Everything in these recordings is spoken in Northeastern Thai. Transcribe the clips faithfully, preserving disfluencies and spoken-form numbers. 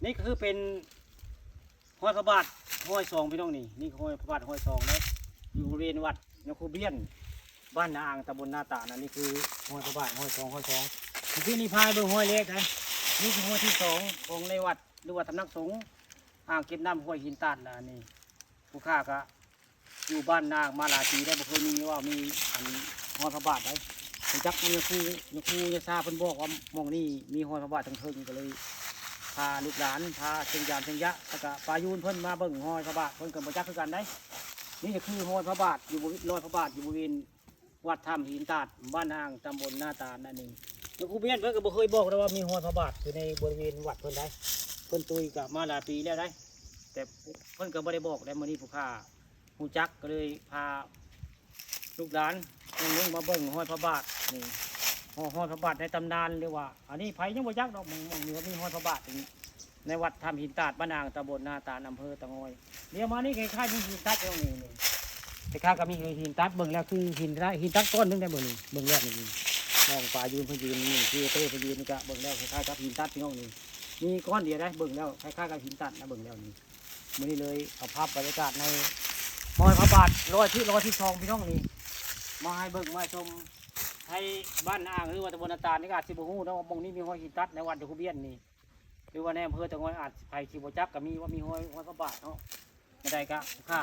นี่คือเป็นฮอยพระบาทฮอยสองพี่น้องนี่ นี่คือฮอยพระบาทฮอยสองนะ อยู่บริเวณวัดยาคูเบียน บ้านนาอ่าง ตำบลนาตาดนะ นี่คือฮอยพระบาทฮอยสอง ฮอยสอง เมื่อกี้นี่พาไปเบิ่งฮอยแรกนะ นี่คือฮอยที่สองของในวัด หรือว่าตำหนักสงฆ์อ่างเก็บน้ำห้วยหินตาดนะ นี่ ผู้ข้าก็อยู่บ้านนาอ่างมาหลายปีได้ บ่เคยมีว่ามีอันฮอยพระบาทได้ รู้จักยาคู ยาคูยาซาเพิ่นบอกว่าหม่องนี้มีฮอยพระบาทเทิงๆ ก็เลยพาลูกหลาน พาเชิงยามเชิงยะ แล้วก็ปายูนเพิ่นมาเบิ่งฮอยพระบาท เพิ่นก็บ่จักคือกันได้ นี่ก็คือฮอยพระบาทอยู่บริ รอยพระบาทอยู่บริเวณวัดถ้ำหินตาด บ้านนาอ่าง ตำบลนาตาดนั่นเอง ยาคูเบียนเพิ่นก็บ่เคยบอกเลยว่ามีฮอยพระบาทอยู่ในบริเวณวัดเพิ่นได้ เพิ่นตุยก็มาหลายปีแล้วได้ แต่เพิ่นก็บ่ได้บอกได้ มื้อนี้ผู้ข้ารู้จักก็เลยพาลูกหลานหมู่หนึ่งมาเบิ่งฮอยพระบาทนี่ ฮอย ฮอยพระบาทในตำนาน หรือว่า อันนี้ไผยังบ่จักดอก หม่อง หม่องนี้ว่ามีฮอยพระบาทนี่ ในวัดถ้ำหินตาด บ้านนาอ่าง ตำบลนาตาด อำเภอเต่างอย เดี๋ยวมานี่คล้ายๆมีหินตัดอยู่นี่ นี่ คล้ายๆก็มีหินตัด เบิ่งแล้วคือหินตัด หินตัดก้อนหนึ่งได้ เบิ่งนี่ เบิ่งแล้วนี่ มองปายูนเพิ่นยืนนี่ คือเต้เพิ่นยืนนี่ก็เบิ่งแล้วคล้ายๆกับหินตัดพี่น้องนี่ มีก้อนเดียวได้ เบิ่งแล้วคล้ายๆกับหินตัดนะ เบิ่งแล้วนี่ มื้อนี้เลยเอาภาพบรรยากาศในฮอยพระบาทรอยที่ รอยที่สองพี่น้องนี่ มาให้เบิ่งมาชม ให้บ้านนาอ่าง หรือว่าตำบลนาตาดนี่ก็อาจสิบ่ฮู้เนาะว่าหม่องนี้มีฮอยหินตัดในวัดยาคูเบียนนี่ หรือว่าในอำเภอเต่างอย อาจสิ ไผสิบ่จักก็มีว่ามีฮอย ฮอยพระบาทเนาะ จั่งใดก็ข้า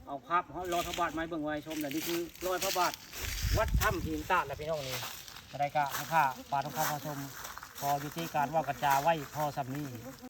เอาภาพฮอย รอยพระบาทมาให้เบิ่งไว้ชม และนี่คือรอยพระบาทวัดถ้ำหินตาดแหละพี่น้องนี่ จั่งใดก็ข้าปาทุกท่านมาชม พอยุติการเว้ากระจาไว้พอส่ำนี้